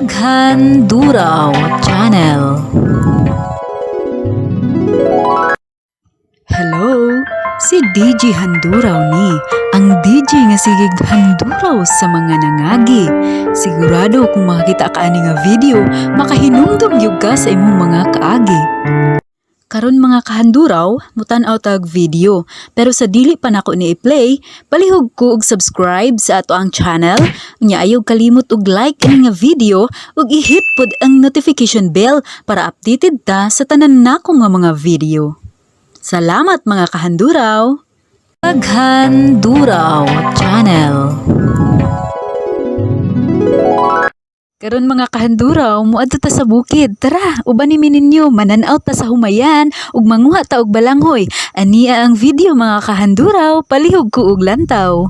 Handuraw Channel. Hello! Si DJ Handuraw ni, ang DJ nga sigig handuraw sa mga nangagi. Sigurado kung makakita ka ani nga video, makahinumdum gyud ka sa imong mga kaagi. Karon, mga kahanduraw, mutan-aw tag video. Pero sa dili pa nako ni i-play, palihog ko og subscribe sa ato ang channel. Unya ayaw kalimot og like ini nga video ug i-hit pod ang notification bell para updated ta sa tanan nako nga mga video. Salamat, mga kahanduraw! Paghanduraw Channel. Karon, mga kahanduraw, muadto ta sa bukid. Tara, uban ni ninyo, manan-aw ta sa humayan ug manguha ta og balanghoy. Ania ang video, mga kahanduraw, palihog ko og lantaw.